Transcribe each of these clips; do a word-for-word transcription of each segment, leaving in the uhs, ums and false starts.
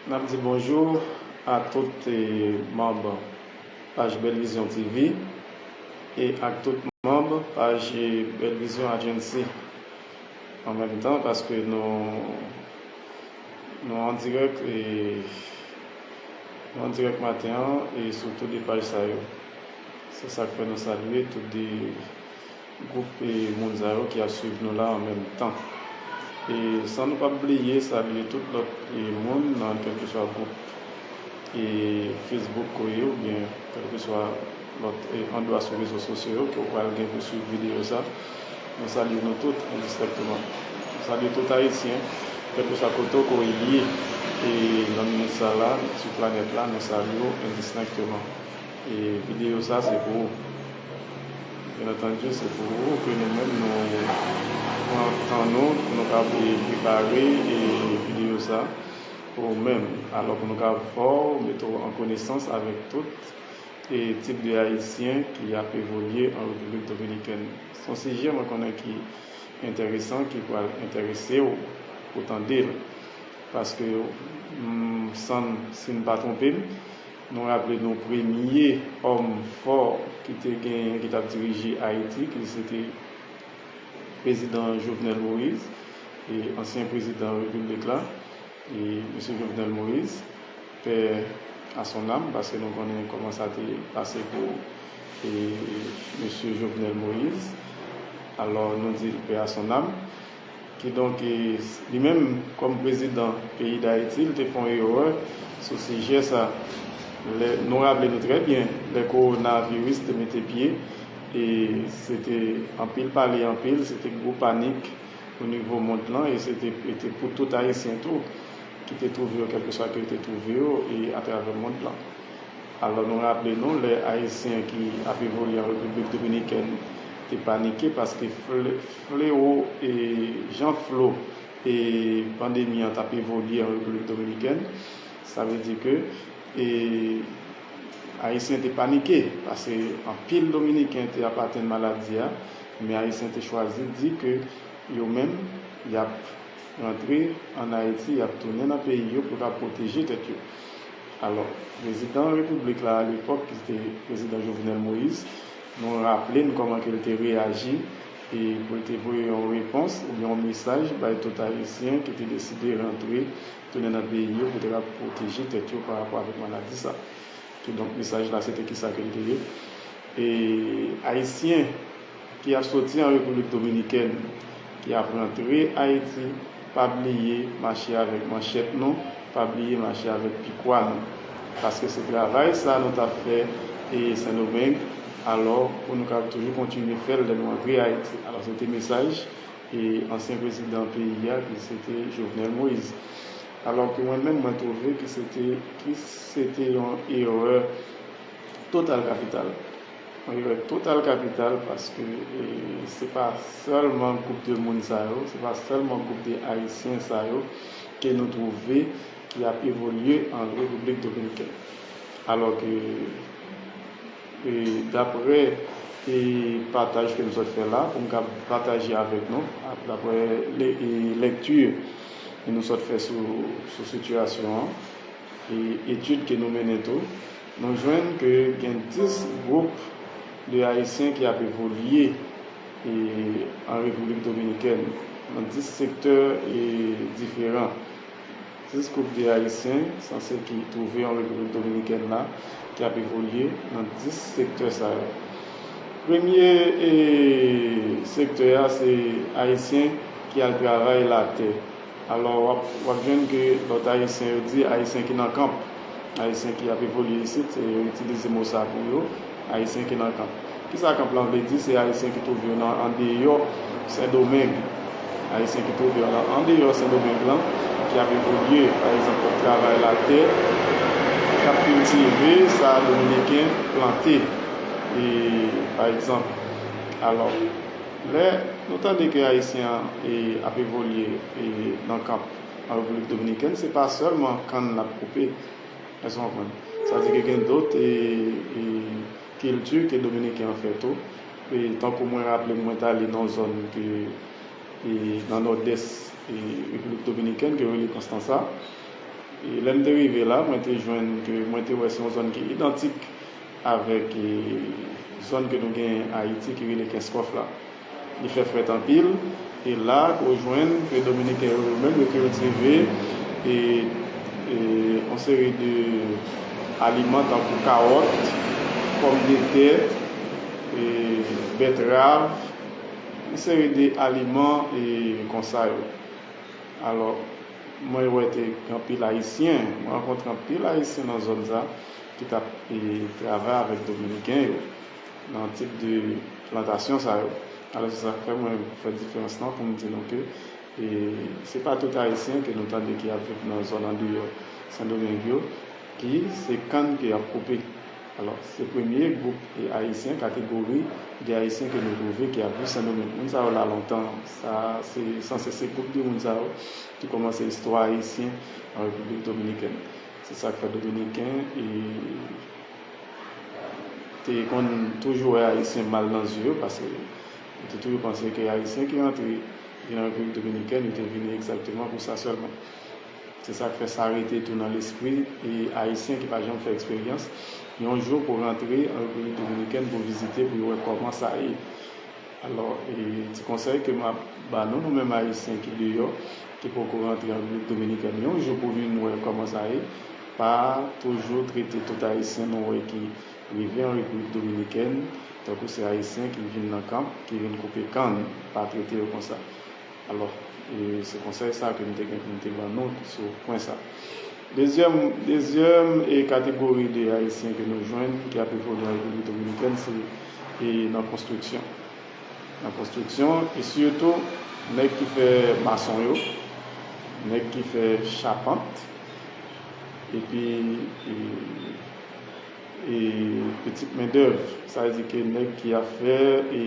N ap di bonjou a tout, eh, manm paj Bèl Vizyon T V e ak tout manm paj, eh, Bèl Vizyon Agency. An menm tan, paske nou, nou an dirèk, eh, nou an dirèk maten an e sou tout de paj sa yo. Se sa k fè nou salye tout de gwoup, eh, moun sa yo ki ap swiv nou la an menm tan. E san nou p ap bliye salye tout lòt, eh, moun nan kèlkeswa gwoup, eh, Facebook ke w ye oubyen kèlkeswa lòt, eh, andwa sou rezo sosyo yo ke w pral gen pou swiv videyo sa. Nou salye nou tout endistenkteman. Nou salye tout Ayisyen, kèlkeswa kote w ke w ye, eh, nan minit sa la, sou planèt la, nou salye w endistenkteman. E videyo sa se pou ou. Byen antandi, se pou ou ke nou menm nou pran tan nou pou nou ka prepare, e, videyo sa pou ou menm. Alò, pou nou ka fè w, mete w an konesans avèk tout, e, tip de Ayisyen ki ap evolye an Repiblik Dominikèn. Se yon sijè mwen konnen ki enteresan, ki pral enterese w pou tande l. Paske, mm, san, si m pa twonpe m, nou raple nou premye òm fò ki te genyen, ki t ap dirije Ayiti, ki se te prezidan Jovenel Moïse, e ansyen prezidan repiblik la, e mesye Jovenel Moïse, paix à son âme, paske nou konnen kòman sa te pase pou, e, mesye Jovenel Moïse. Alò, nou di l paix à son âme. Kidonk, e, li menm, kòm prezidan peyi Dayiti, li te fè yon erè sou sijè sa. Lè, nou raple nou trè byen, lè kowonaviris te mete pye, e se te anpil pale anpil, se te gwo panik o nivo mond lan, e se te, e te pou tout Ayisyen tou, ki te twouve yo, kèlkeswa ke yo te twouve yo, e atravè mond lan. Alò, nou raple nou, lè Ayisyen ki ap evolye an Repiblik Dominikèn te panike, paske fle-, flewo, e jan flo, e pandemi an t ap evolye an Repiblik Dominikèn, sa vle di ke, e Ayisyen te panike, paske anpil Dominiken te ap atenn maladi a, men Ayisyen te chwazi di ke yo menm, y ap rantre ann Ayiti, y ap tounen nan peyi yo pou yo ka pwoteje tèt yo. Alò, prezidan repiblik la alepòk, ki se te prezidan Jovenel Moïse, nou raple n kòman ke l te reyaji, e pou l te voye yon repons oubyen yon mesaj bay tout Ayisyen ki te deside rantre, tounen nan peyi yo pou te ka pwoteje tèt yo pa rapò avèk maladi sa. Kidonk, mesaj la, se te kisa ke l te ye? E Ayisyen ki ap soti an Repiblik Dominikèn, ki ap rantre Ayiti, pa bliye mache avèk manchèt nou, pa bliye mache avèk pikwa nou. Paske se travay sa nou t ap fè e Sendomeng, alò pou nou ka toujou kontinye fè l lè nou antre Ayiti. Alò, se te mesaj e ansyen prezidan peyi a, ki se te Jovenel Moïse. Alò ke mwen menm, mwen twouve ke se te, ke se te yon erè total kapital. Yon erè total kapital paske, e, se pa sèlman gwoup de moun sa yo, se pa sèlman gwoup de Ayisyen sa yo ke nou twouve ki ap evolye an Repiblik Dominikèn. Alò ke, e, daprè, e, pataj ke m sot fè la, pou m ka pataje avèk nou, daprè le-, e, lèkti ke nou sot fè sou, sou sitiyasyon an, e etid ke nou mennen tou, nou jwenn ke gen dis gwoup de Ayisyen ki ap evolye, e, an Repiblik Dominikèn, nan dis sektè, e, diferan. Dis gwoup de Ayisyen sanse ki twouve an Repiblik Dominikèn la, ki ap evolye nan dis sektè sa yo. Premye, e, sektè a, se Ayisyen ki al travay latè. Alò, w ap, w ap jwenn ke lòt Ayisyen yo di Ayisyen ki nan kanp. Ayisyen ki ap evolye isit, e yo itilize mo sa pou yo, Ayisyen ki nan kanp. Kisa kanp lan vle di? Se Ayisyen ki twouve yo nan andeyò Sendomeng. Ayisyen ki twouve yo nan andeyò Sendomeng lan, ki ap evolye, pa egzanp, k ap travay latè, k ap kiltive sa Dominiken plante, e, pa egzanp. Alò, lè nou tande ke Ayisyen an, e, ap evolye, e, nan kanp an Repiblik Dominikèn, se pa sèlman kann l ap koupe. Èske w konprann? Sa vle di ke gen dòt, e, e, kilti ke Dominiken an fè tou. E, tankou mwen raple m, mwen t ale nan yon zòn ke, e, nan nòdès, e, Repiblik Dominikèn, ke yo rele Constanza. E lè m te rive la, mwen te jwenn ke mwen te wè se yon zòn ki idantik avèk e, zòn ke nou gen Ayiti ki rele Kenskòf la. Li fè frèt anpil, e la ou jwenn ke Dominiken yo menm yo kiltive e, e yon seri de aliman tankou kawòt, pòmdetè, e bètrav, yon seri de aliman e konsa yo. Alò, mwen wè te gen anpil Ayisyen, mwen rankontre anpil Ayisyen nan zòn sa ki t ap e, travay avèk Dominiken yo nan tip de plantasyon sa yo. Alò, se sa k fè mwen fè diferans lan pou m di nou ke e, se pa tout Ayisyen ke nou tande ki ap viv nan zòn andeyò Sendomeng yo ki se kann ke y ap koupe. Alò, se premye gwoup e, ayisyen, kategori de Ayisyen ke nou twouve ki ap viv Sendomeng. Moun sa yo la lontan. Sa se sanse se gwoup de moun sa yo ki kòmanse istwa ayisyen an Repiblik Dominikèn. Se sa k fè Dominiken e, te konn toujou wè Ayisyen mal nan zye yo, paske yo te toujou panse ke Ayisyen ki rantre vin an Repiblik Dominikèn, yo te vini egzakteman pou sa sèlman. Se sa k fè sa rete tou nan lespri e Ayisyen ki pa janm fè eksperyans yon jou pou rantre an Repiblik Dominikèn pou vizite, pou yo wè kòman sa ye. Alò, e, ti konsèy ke m ap ba nou, nou menm Ayisyen ki deyò, ki poko rantre an Repiblik Dominikèn yon jou pou vin wè kòman sa ye, pa toujou trete tout Ayisyen nou wè ki rive an Repiblik Dominikèn tankou se Ayisyen ki vin nan kanp, ki vin koupe kann, pa trete yo konsa. Alò, e, se konsèy sa ke m te gen pou m te ban nou sou pwen sa. Dezyèm, dezyèm e kategori de Ayisyen ke nou jwenn ki ap evolye an Repiblik Dominikèn, se e, nan konstriksyon. Nan konstriksyon, e sitou nèg ki fè mason yo, nèg ki fè chapant, epi e, e pitit mendèv, sa vle di ke nèg ki ap fè e,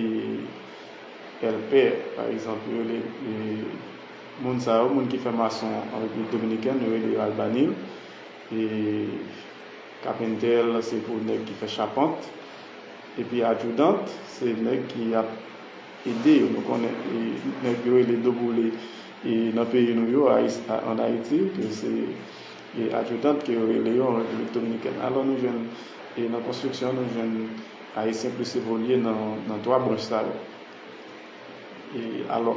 èlpè, pa egzanp, yo rele e, moun sa yo, moun ki fè mason an Repiblik Dominikèn, yo rele yo albanil. E kapentè, se pou nèg ki fè chapant. Epi adjudant, se nèg ki ap ede yo. Nou konnen e, nèg yo rele doboule e, nan peyi nou yo, Ayis- a- ann Ayiti, ke se e, adjudant ke yo rele yo an Repiblik Dominikèn. Alò, nou jwenn e, nan konstriksyon, nou jwenn Ayisyen plis evolye nan, nan twa branch sa yo. E, alò,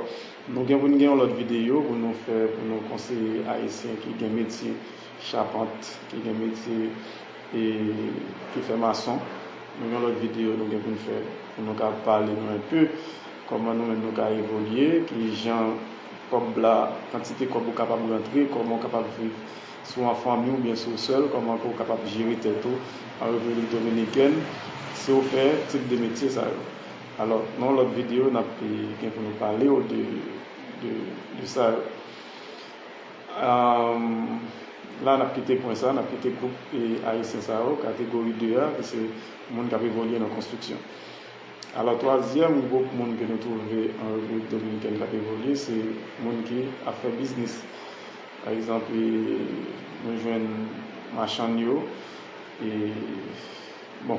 nou gen pou n gen yon lòt videyo pou nou fè, pou nou konseye Ayisyen ki gen metye chapant, ki gen metye e ki fè mason. Nou gen yon lòt videyo nou gen pou n fè, pou nou ka pale nou enpe kòman nou menm nou ka evolye, ki jan kòb la, kantite kòb ou kapab rantre, kòman ou kapab viv si w an fanmi oubyen si w sèl, kòman ke w kapab jere tèt ou an Repiblik Dominikèn si w fè tip de metye sa yo. Alò, nan yon lòt videyo, n ap e, gen pou nou pale w de, de, de sa yo. Am, la, n ap kite pwen sa, n ap kite gwoup e, ayisyen sa yo, kategori de a, ki se moun k ap evolye nan konstriksyon. Alò, twazyèm gwoup moun ke nou twouve an Repiblik Dominikèn k ap evolye, se moun ki ap fè biznis. Pa egzanp, e, nou jwenn machann yo, e, bon,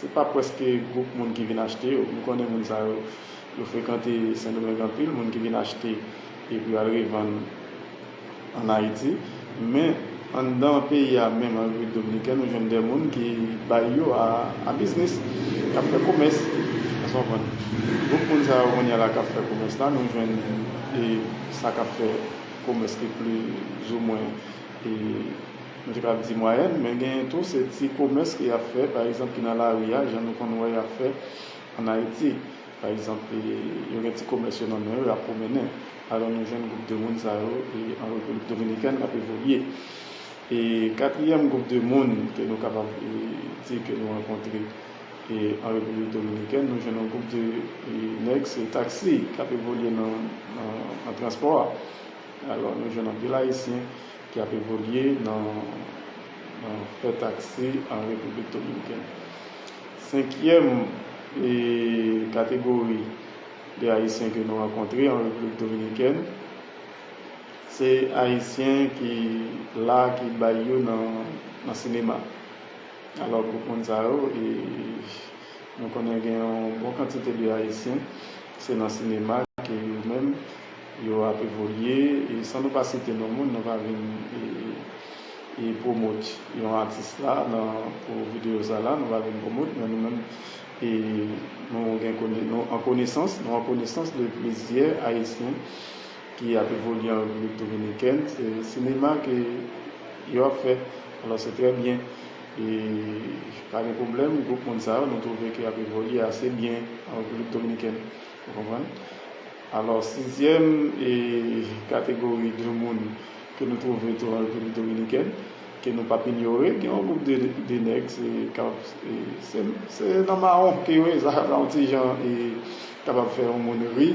se pa prèske gwoup moun ki vin achte yo. Nou konnen moun sa yo, yo frekante Sendomeng anpil, moun ki vin achte epi yo al revann ann Ayiti. Men, anndan peyi a menm, an Repiblik Dominikèn, nou jwenn de moun ki bay yo a, a biznis, k ap fè komès. Èske w konprann? Gwoup moun sa yo kounye a la k ap fè komès la, nou jwenn e, sa k ap fè komès ki plizoumwen e, nou te kapab di mwayèn, men gen tou se ti komès ke y ap fè, pa egzanp, ki nan lari a, jan nou konn wè y ap fè ann Ayiti. Pa egzanp, e, yo gen ti komès yo nan men yo, y ap pwomennen. Alò, nou jwenn gwoup de moun sa yo e, an Repiblik Dominikèn k ap evolye. E katriyèm gwoup de moun ke nou kapab e, di ke nou rankontre e, an Repiblik Dominikèn, nou jwenn yon gwoup de e, nèg, se taksi k ap evolye nan, nan, nan transpò a. Alò, nou jwenn anpil Ayisyen ki ap evolye nan, nan fè taksi an Repiblik Dominikèn. Senkyèm e, kategori de Ayisyen ke nou rankontre an Repiblik Dominikèn, se Ayisyen ki la, ki bay yo nan, nan sinema. Alò, gwoup moun sa yo, e, nou konnen gen yon bon kantite de Ayisyen, se nan sinema ke yo menm, yo ap evolye, e san nou pa site non moun, nou pa vin e, e pwomot yon atis la nan, pou videyo sa la, nou pa vin pwomot, men nou menm, e nou gen kone-, nou an konesans, nou an konesans de plizyè Ayisyen ki ap evolye an Repiblik Dominikèn. Se sinema ke yo ap fè. Alò, se trè byen. E pa gen pwoblèm, gwoup moun sa yo, nou twouve ke y ap evolye ase byen an Repiblik Dominikèn. Ou konprann? Alò, sizyèm e kategori de moun ke nou twouve tou an Repiblik Dominikèn, ke nou p ap inyore, gen yon gwoup de, de nèg, se, se, se nan mawon ke yo ye, sa, sa yon ti jan e kapab fè yon moun ri,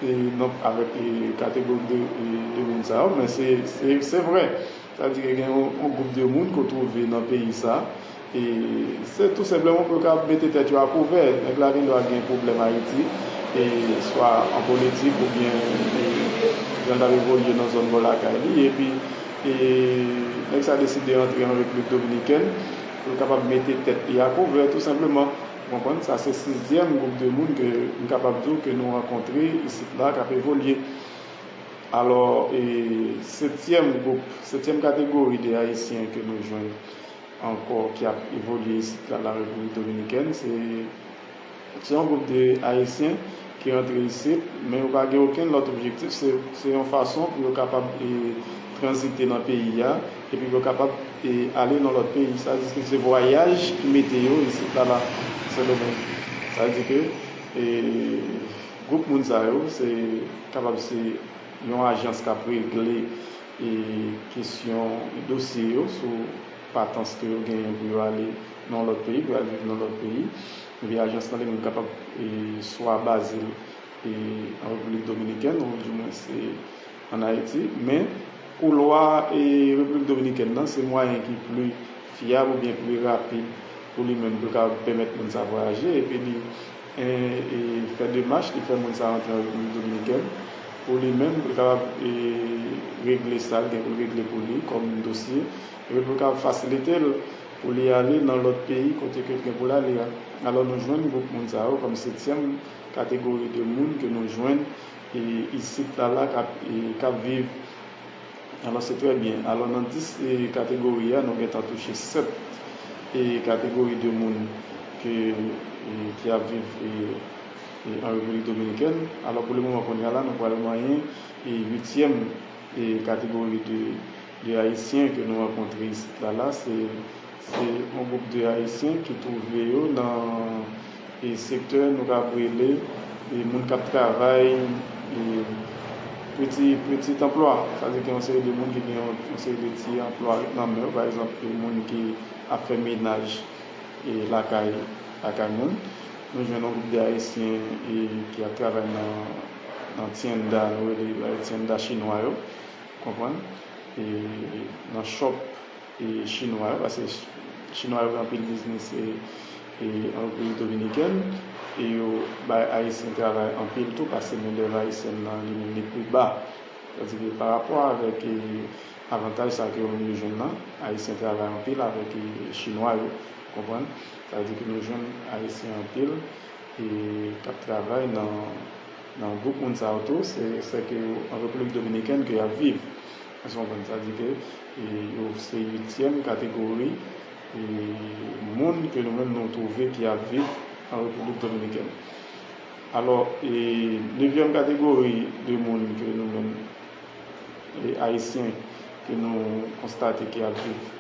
e non, avèk e kategori de, e de moun sa yo, men se, se, se vre. Sa di ke gen yon, yon gwoup de moun ke w twouve nan peyi sa, e se tou senpleman pou yo kapab mete tèt yo akouvè. Nèg la gen dwa gen pwoblèm Ayiti, e swa an politik oubyen e jan l ap evolye nan zòn bò lakay li, epi e nèg sa deside antre an Repiblik Dominikèn pou l kapab mete tèt li akouvè, tou senpleman. Ou konprann? Sa se sizyèm gwoup de moun ke m kapab di w ke nou rankontre isit la k ap evolye. Alò, e setyèm gwoup, setyèm kategori de Ayisyen ke nou jwenn ankò ki ap evolye isit la, la Repiblik Dominikèn, se, se yon gwoup de Ayisyen ki rantre isit, men yo pa gen okenn lòt objektif, se, se yon fason pou yo kapab e, tranzite nan peyi a, epi pou yo kapab e, ale nan lòt peyi. Sa di ke se vwayaj ki mete yo isit la, la, Sendomeng. Sa di ke e, gwoup moun sa yo, se kapab se yon ajans k ap regle e, kesyon dosye yo sou patans ke yo genyen pou yo ale nan lòt peyi, pou yo al viv nan lòt peyi. Epi ajans lan li menm kapab e, swa baze l e, an Repiblik Dominikèn, ou di mwens e, an Ayiti. Men, koulwa e, Repiblik Dominikèn nan, se mwayen ki pli fyab oubyen pli rapid pou li menm, pou l kapab pèmèt moun sa vwayaje, epi li e, e, fè demach, li fè moun sa rantre an Repiblik Dominikèn, pou li menm, pou l kapab e, regle sa l gen pou l regle pou li kòm dosye, epi pou l kapab fasilite l pou li ale nan lòt peyi kote ke l gen pou l ale a. Alò, nou jwenn gwoup moun sa yo kòm setyèm kategori de moun ke nou jwenn e, isit la, la, k ap, e, k ap viv. Alò, se trè byen. Alò, nan dis e, kategori a, nou gentan touche sèt e, kategori de moun ke, e, ki ap viv e, e, an Repiblik Dominikèn. Alò, pou le moman, kounye a la, nou pral manyen e, uityèm e, kategori de, de Ayisyen ke nou rankontre isit la, la, se, se yon gwoup de Ayisyen ki twouve yo nan e, sektè nou ka rele e, moun k ap travay e, peti, peti anplwa. Sa vle di ke yon seri de moun ki gen yon, yon seri de ti anplwa nan men yo, pa egzanp, e, moun ki ap fè menaj e, lakay, lakay moun. Nou jwenn yon gwoup de Ayisyen e, ki ap travay nan, nan tyenda, nou rele bagay tyenda chinwa yo, konprann? E, nan shop e, chinwa yo, paske chinwa yo gen anpil biznis e, e, an Repiblik Dominikèn, e yo bay Ayisyen travay anpil tou, paske mendèv ayisyèn nan li menm li pi ba. Sa vle di ke pa rapò avèk e, avantaj sa ke yo jwenn nan, Ayisyen travay anpil avèk e, chinwa yo, konprann? Sa vle di ke nou jwenn Ayisyen anpil e, k ap travay nan, nan gwoup moun sa yo tou, se, se ke yo an Repiblik Dominikèn ke y ap viv. Èske w konprann? Sa vle di ke e, yo se uityèm kategori e, moun ke nou menm nou twouve ki ap viv an Repiblik Dominikèn. Alò, e, nevyèm kategori de moun ke nou menm e, Ayisyen ke nou konstate ki ap viv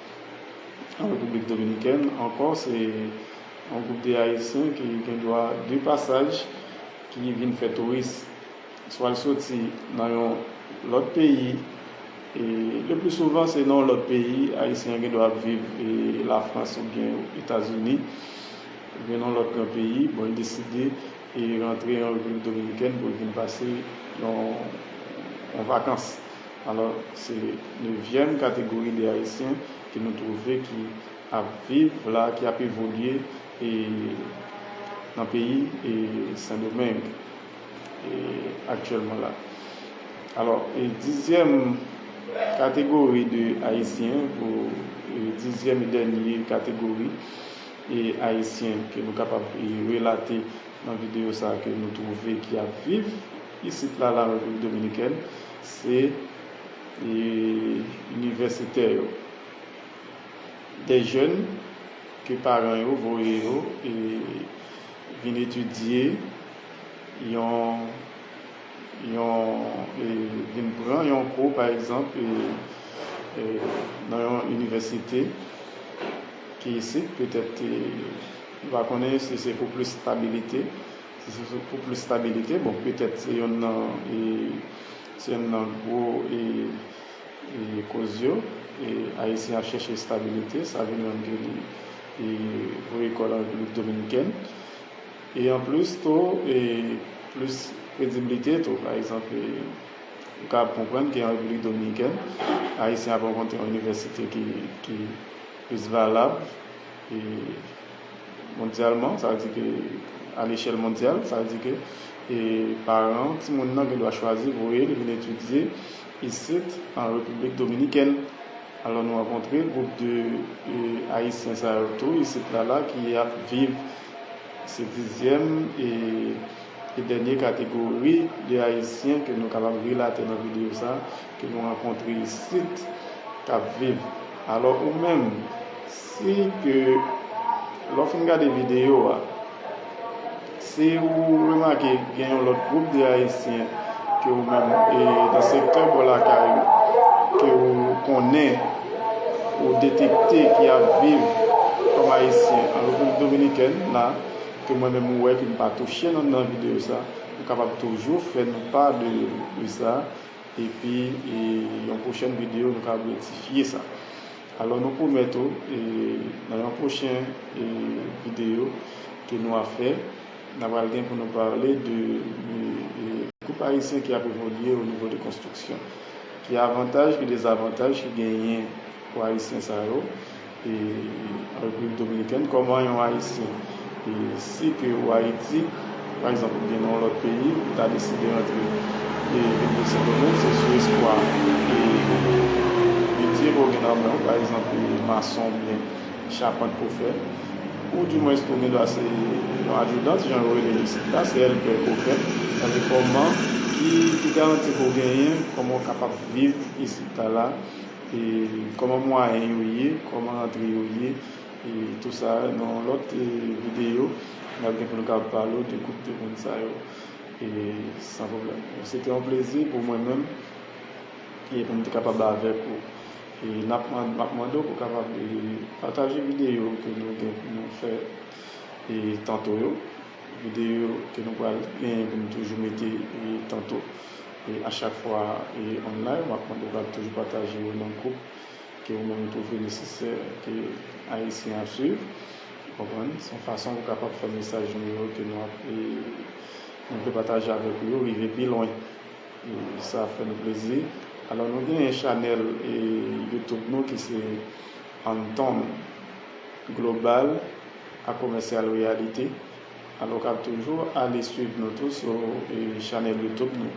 an Repiblik Dominikèn ankò, se yon gwoup de Ayisyen ki gen dwa de pasaj, ki vin fè touris. Swa l soti nan yon lòt peyi, e le pli souvan se nan yon lòt peyi, Ayisyen an gen dwa ap viv e, Lafrans oubyen Etazini, oubyen nan yon lòt gran peyi, bon, l deside e rantre an Repiblik Dominikèn pou l vin pase yon, yon vakans. Alò, se nevyèm kategori de Ayisyen ke nou twouve ki ap viv la, ki ap evolye e, nan peyi e, Sendomeng e, aktyèlman la. Alò, e dizyèm kategori de Ayisyen, pou e, dizyèm e dènye kategori e, Ayisyen ke nou kapab e, relate nan videyo sa a ke nou twouve ki ap viv isit la, la Repiblik Dominikèn, se e, inivèsitè yo. de jèn ke paran yo voye yo e vin etidye yon yon e vin pran yon kou, pa egzanp, e, e, nan yon inivèsite ki isit, petèt, e, nou pa konnen si se pou plis stabilite, si se pou plis stabilite, bon, petèt se yonn nan, e, se yonn nan gwo, e, e, koz yo, e, Ayisyen ap chèche stabilite, sa vin rann ke li, e, voye kò l an Repiblik Dominikèn. E anplis tou, e, plis kredibilite tou. Pa egzanp, e, ou kapab konprann ke an Repiblik Dominikèn, Ayisyen ap rankontre yon inivèsite ki, ki plis valab, e, mondyalman, sa vle di ke a lechèl mondyal, sa vle di ke, e, paran timoun nan gen dwa chwazi voye l vin etidye isit an Repiblik Dominikèn. Alò, nou rankontre gwoup de, e, Ayisyen sa yo tou isit la, la, ki ap viv, se dizyèm e, e dènye kategori de Ayisyen ke nou kapab relate nan videyo sa, ke nou rankontre isit, k ap viv. Alò, ou menm, si ke, lè w fin gade videyo a, si ou remake gen yon lòt gwoup de Ayisyen ke ou menm, e, nan sektè bò lakay ou, ke ou konnen, ou detekte ki ap viv kòm Ayisyen an Repiblik Dominikèn la, ke mwen menm ou wè ke m pa touche nan, nan videyo sa, ou kapab toujou fè nou pa de, de sa, epi, e, yon pwochèn videyo nou kapab rektifye sa. Alò, nou pwomèt ou, e, nan yon pwochen, e, videyo ke nou ap fè, n a pral gen pou nou pale de, de, de gwoup ayisyen ki ap evolye o nivo de konstriksyon. Ki avantaj, ki dezavantaj ki genyen pou Ayisyen sa yo, e, an Repiblik Dominikèn, kòman yon Ayisyen, e, si ke ou Ayiti, pa egzanp, ou byen nan yon lòt peyi, ou ta deside rantre, e, vin de Sendomeng, se sou espwa, e, metye ke w gen nan men w, pa egzanp, e, mason oubyen chapant pou w fè, ou dimwens tou gen dwa se yon adjidan, jan yo rele l isit la, se èlpè pou w fè. Sa vle di kòman, ki, ki garanti ke w genyen, kòman w kapab viv isit la, la, e kòman mwayen yo ye, kòman rantre yo ye, e tou sa, nan yon lòt, e, videyo, n ap gen pou nou kapab pale w de gwoup de moun sa yo, e san pwoblèm. Se te yon plezi pou mwen menm, e pou m te kapab avèk ou. E n ap man-, m ap mande w pou w kapab, e, pataje videyo ke nou gen pou nou fè, e, tanto yo. Videyo ke nou pral genyen pou nou toujou mete, e, tanto, e, a chak fwa, e, online, m ap mande w pou w toujou pataje yo nan gwoup ke ou menm ou twouve nesesè ke Ayisyen ap swiv. Ou konprann? Se yon fason pou w kapab fè mesaj nou yo ke nou ap, e, nou vle pataje avèk ou yo rive pi lwen. E sa ap fè nou plezi. Alò, nou genyen chanèl, e, YouTube nou ki se Anton Global a Commercial Reality. Alò, w kab toujou ale swiv nou tou sou, e, chanèl YouTube nou.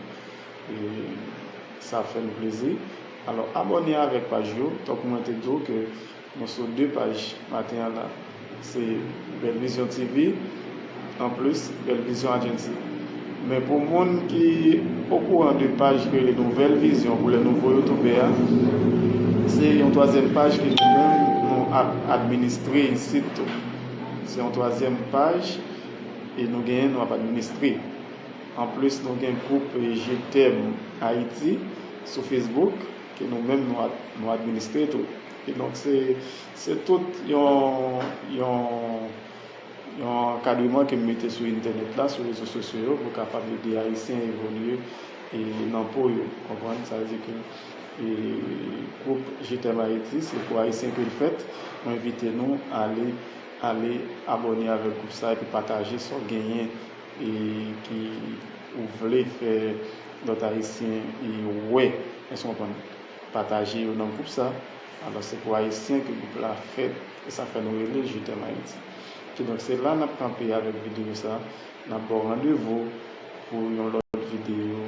E sa ap fè nou plezi. Alò, abòne avèk paj yo. Tankou mwen te di w ke nou sou de paj maten an la. Se Bèl Vizyon T V, anplis Bèl Vizyon Agency. Men pou moun ki okouran de paj ki rele Nouvèl Vizyon pou lè nouvo youtubè a, se yon twazyèm paj ke nou menm nou ap administre isit tou. Se yon twazyèm paj e nou genyen nou ap administre. Anplis, nou gen gwoup, e, Je t'aime Haïti sou Facebook, ke nou menm nou ad-, nou administre tou. E donk, se, se tout yon, yon, yon ankadreman ke m mete sou entènèt la, sou rezo sosyo yo, pou kapab ede Ayisyen evolye, e, nan po yo, konprann? Sa vle di ke, e, gwoup Je t'aime Haïti, se pou Ayisyen ke l fèt. Mwen envite nou ale, ale abòne avèk gwoup sa epi pataje sa w genyen e ki ou vle fè lòt Ayisyen e wè, èske w konprann? Pataje yo nan gwoup sa. Alò, se pou Ayisyen ke gwoup la fèt, e sa fè nou rele Je t'aime Haïti. Kidonk, se la n ap kanpe avèk videyo sa. N ap ba w randevou pou yon lòt videyo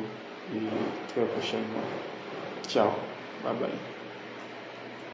e trè pwochènman. Tchaw, babay.